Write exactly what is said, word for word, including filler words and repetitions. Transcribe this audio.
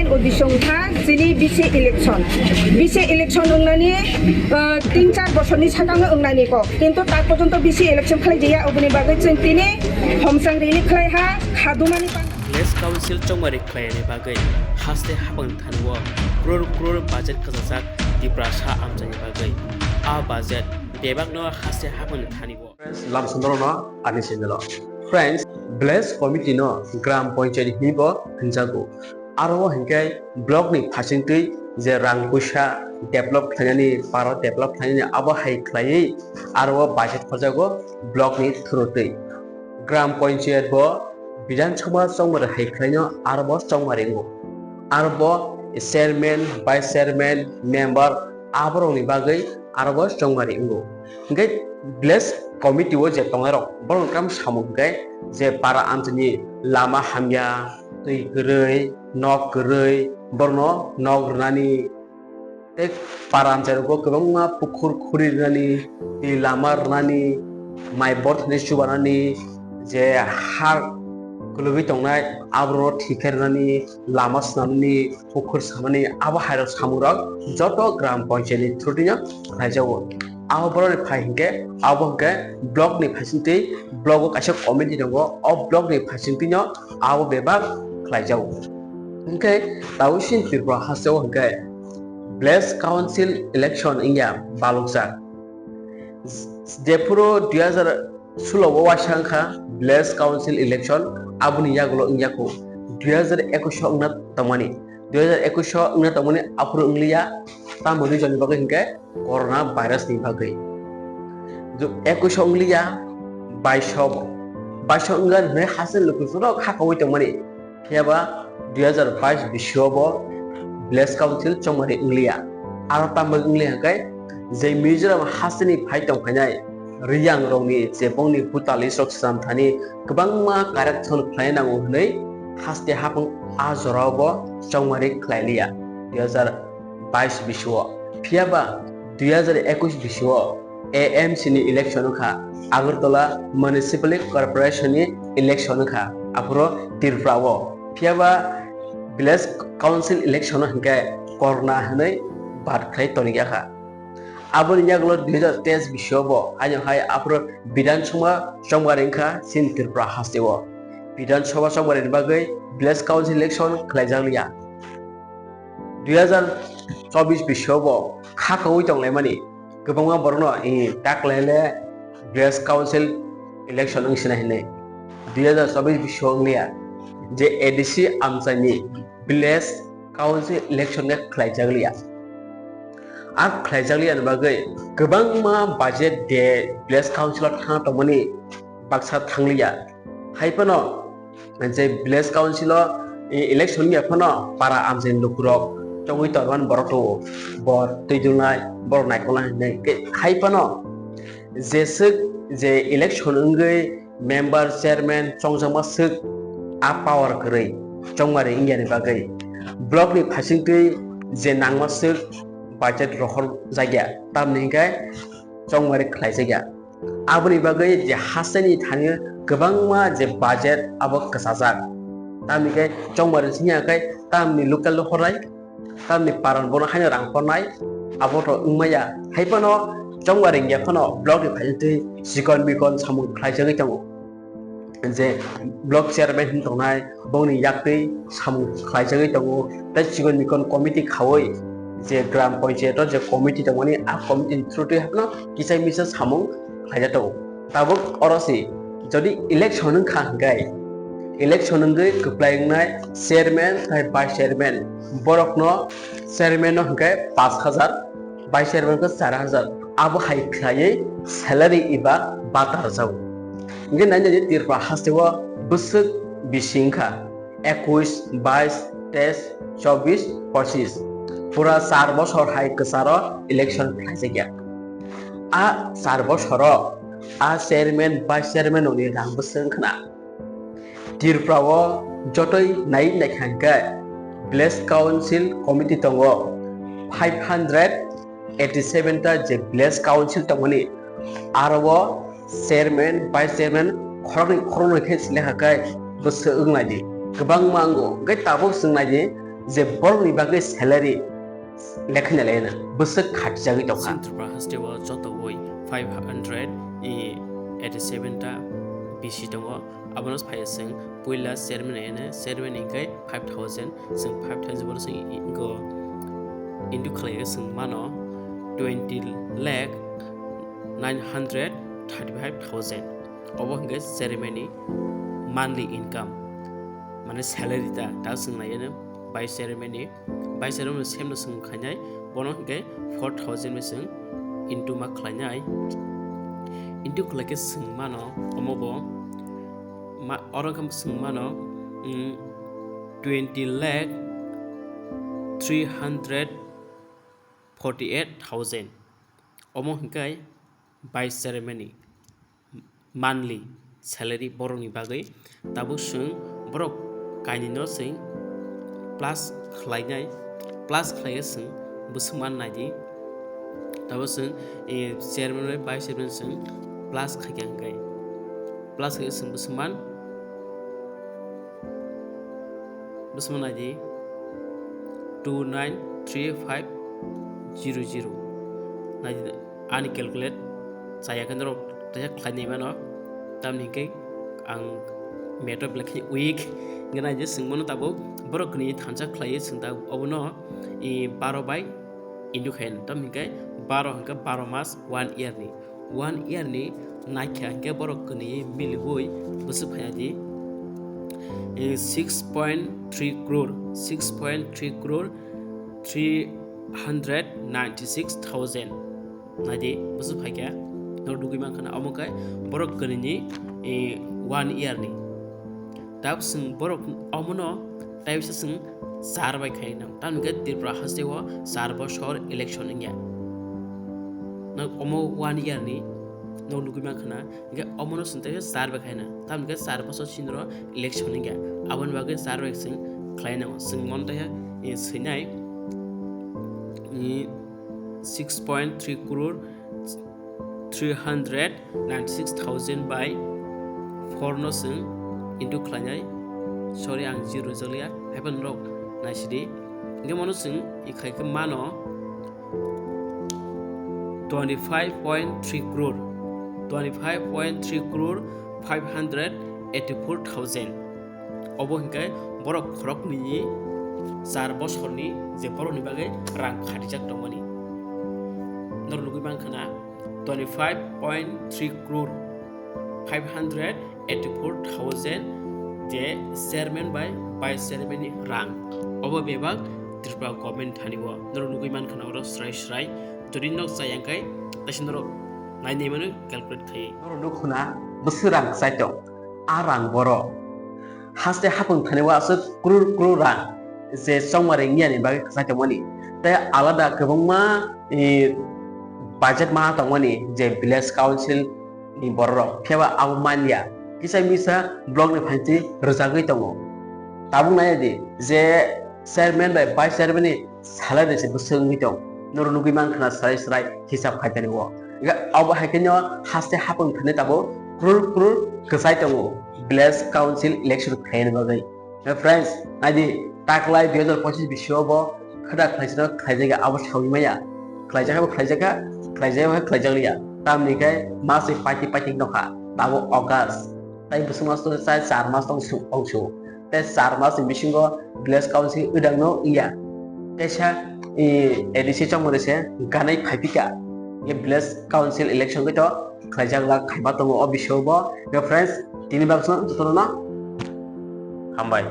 Audition kha chini B C election. B C election wngnani, ah, tin char bosorni sakango wngnani kok. Kintu tak porjonto B C election khlai jaya, oboni bagwi chwng tini homsang rili khlai ha, khadumani pa- Village Council chongmari khlaini bagwi haste hapang thani o crore crore budget kwchajak Tiprasa amchaini bagwi. A budget bebakno haste hapang thani o. Friends, lamsonrokno ani channel o. Friends, village committee no gram panchayat hinwi bo hinjago. Aro o hinkhe block ni phasingtwi je rang puisa develop khlainani, para develop khlainani abo hai khlaiwi aro o budget khorjago block ni through twi. Gram panchayat bo Bidhan Sabha chongmari hai khlaino aro bo chongmari wngo. Aro bo chairman, vice chairman, member aborokni bagwi aro bo chongmari wngo. Hinkhe village committee o je tongnairok borokno tamo samung hinkhe je para amchaini lama hamya, twi kwrwi, nok kwrwi, borokno nok rwnani tei para amchairogo kwbangma pukhur khuri rwnani, twi lama rwnani, mai borthani chubanani, je ha kwlwgwi tongnai aborokno thik khe rwnani, lama swnamnani, pukhur samani, abo hairok samungrok joto gram panchayat ni through twi no khlaijago. Abo borok ni phai hinkhe, abo hinkhe block ni phaisingtwi, block o kaisa committee tongo, o block ni phaisingtwi no abo bebak khlaijago. Hinkhe tabuk chini Tripura hasteo hinkhe village council election wngya balukjak. Jephuru dui hazar sulo o waisa wngkha village council election, aboni yagulo wngya kho dui hazar ekush o wngna tongmani, dui hazar ekush o wngna tongmani aphuru wngliya, tamo reason ni bagwi hinkhe corona virus ni bagwi. Ekush o wngliya, bais o bo, bais o wngya hinwi haste luku joto kha kaui tongmani. Phiya ba dui hazar bais bisio bo village council chongmari wngliya. Aro tamo wngliya hwnkhe je Mizoram hasteni phai tongphainai Riyang rokni je bongni huta list rok swnam thani kwbangma correction khlai nango hwnwi haste hapung a jorao bo chongmari khlai liya dui hazar bais bisio. Phiya ba dui hazar ekush bisio A M C ni election wngkha, Agartala Municipal Corporation ni election wngkha, aphuru Tripura o. Phiya ba village council election o hinkhe corona hinwi bad khlai toniya kha. Aboni yagulo dui hazar teis bisio bo haino hai aphuru Bidhan Sabha chongmari wngkha chini Tripura hasteo. Bidhan Sabha chongmari ni bagwi village council election khlaijak liya. Dui hazar chobis bisio bo kha kaui tonglaimani kwbangma borokno, eh, taklaile village council election wngsinai hinwi. Dui hazar chobis bisio wngliya je A D C amchaini village council election khe khlaijak liya. A khlaijak liya ni bagwi kwbangma budget de village council o thang tongmani baksa thangliya. Hai phano je village council o e-, election ya phano para amchaini lukurok chongwi tongmani borok tongo. Bor twi dulnai, borok naikolnai hinwi. Ke-, hai phano jeswk je election wngwi member, chairman chongjakma swk a power kwrwi chongmari wngya ni bagwi block ni phaisingtwi je nangma swk budget rohorjakya, tamni hinkhe chongmari khlaijakya. Aboni bagwi je hasteni thani kwbangma je budget abo kwchajak. Tamni khe chongmari wngya khe tamni local no hornai, tamni paran bono haino rang hornai, abo to wngmaya. Hai phano chongmari wngya phano block ni phaisingtwi chikon mikon samung khlaijagwi tongo. Je block chairman hin tongnai, bongni yaktwi samung khlaijagwi tongo, tei chikon mikon committee khaui je gram panchayat o je committee tongmani, a committee ni through twi haino kisa misa samung khlaijak tongo. Tabuk oro se, jodi election wngkha hwnkhe, election wngwi kwplai wngnai chairman tei vice chairman, borokno chairman no hwnkhe pash hajar, vice chairman khe char hajar, abo hai khlaiwi salary eba bata rwjago. Hwnkhe nai nai Tripura hasteo bwswk bisi wngkha, ekush, bais, teis, chobis, pochis, pura char bosor hai kwcharo election khlaijakya. A char bosoro a chairman, vice chairman rokni rang bwswk wngkhwna. Tripura o jotoi nai naikha hwnkhe village council committee tongo five hundred eighty seven ta je village council tongmani, aro o chairman, vice chairman khoroknwi khoroknwi khe se lekha khe bwswk wng lai di, kwbangma wngo. Hwnkhe tabuk chwng nai di, je borokni bagwi salary lekhaina laina bwswk khatijagwi tongkha. Chini Tripura haste o joto oi five hundred eighty seven ta B C tongo. Abono phai chwng puila chairman ene, chairman hingke five thousand, chwng five thousand bono chwng i-, go into khlai chwng mano twenty lakh nine hundred thirty five thousand. Obo hingke chairman ni monthly income, mane salary ta, ta chwng nai ene vice chairman ni. Vice chairman no same no chwng khainai, bono hwnkhe four thousand bai chwng into ma khlainai. Into khlaikhe chwng mano, omo bo ma, oro khe chwng mano, mm, twenty lakh three hundred forty eight thousand. Omo hwnkhe vice chairman ni monthly salary borokni bagwi. Tabuk chwng borok kainwino chwng plus khlainai, plus khlaiwi chwng bwswkma naidi. Tabuk chwng, eh, chairman bai vice chairman chwng plus khaikha hwnkhe, plus khaikhe chwng bwswkma Bwswkma naidi two nine three five zero zero. Naidi ani calculate chaya khe norok teisa khlai nai mano. Tamni hwnkhe ang math o belai kheno weak. Hwnkhe naidi chwng bono tabuk borok kwnwi thansa khlaiwi chwng tabuk obono, i, baro bai into khaina. Tamni hwnkhe baro hwnkhe baro mas one year ni. One year ni naikha hwnkhe borok kwnwi miliui bwswk phaina di, eh, six point three crore, six point three crore three hundred ninety six thousand. Naidi, bwswk phaikha, norok nugwi mankha na, omo khe borok kwnwi ni, eh, one year ni. Tabuk chwng borok omono taibisa chwng char bai khai nang. Tamni hwnkhe Tripura haste o char bosor election wngya. Nang omo one year ni nog nugwi mankha na, hwnkhe omono chwng taibisa char bai khai na. Tamni hwnkhe char bosor sindro election wngya. Aboni bagwi char bai chwng khlai nango. Chwng mon taiha, eh, swinai, eh, six point three crore three hundred ninety six thousand by four no chwng into khlainai. Sorry, ang zero rwjakliya, haiphano norok naisidi. Hwnkhe mono chwng i khaikhe mano twenty five point three crore, twenty five point three crore five hundred eighty four thousand. Obo hwnkhe borok khoroknwi ni char bosorni je borokni bagwi rang khatijak tongmani. Norok nugwi mankha na twenty five point three crore five hundred eighty four thousand je chairman bai vice chairman ni rang. Obo bebak Tripura government thani o norok nugwi mankha na oro srai srai. Jodi nok chayang khai taisa norok nainai mano calculate khai. Norok nukhuna bwswk rang kchai tong. A rang borok haste hapung thani o aswk crore crore rang je chongmari wngya ni bagwi kwchai tongmani. Tei alada kwbangma, eh, budget ma tongmani je village council ni borok rok, phiya ba abo manya kisa misa block ni phainti rwjagwi tongo. Tabuk nai di je chairman bai vice chairman ni salary se bwswk wngwi tong, norok nugwi mankha na srai srai hisab khaitani o. Abo hai khe no haste hapung thani tabuk crore crore kwchai tongo village council election khaina bagwi. Friends, naidi taklai dui hazar pochis bisio bo khwda khlaisano khlaijak ya, abo sawi maya. Khlaijak bo khlaijak kha, khlaijak bo khlaijak liya. Tamni khe maswi paiti paiti nokha, tabuk August. Tai bwswk mas to chai char mas tong su, tong su. Tei char masni bisingo village council wdang no wngya. Teisa, eh, A D C chongmani se ganai phai phika. Ye village council election khe to khlaijak lak khaima tongo o bisio bo. Yo friends, tini bagwi jotono no hambai.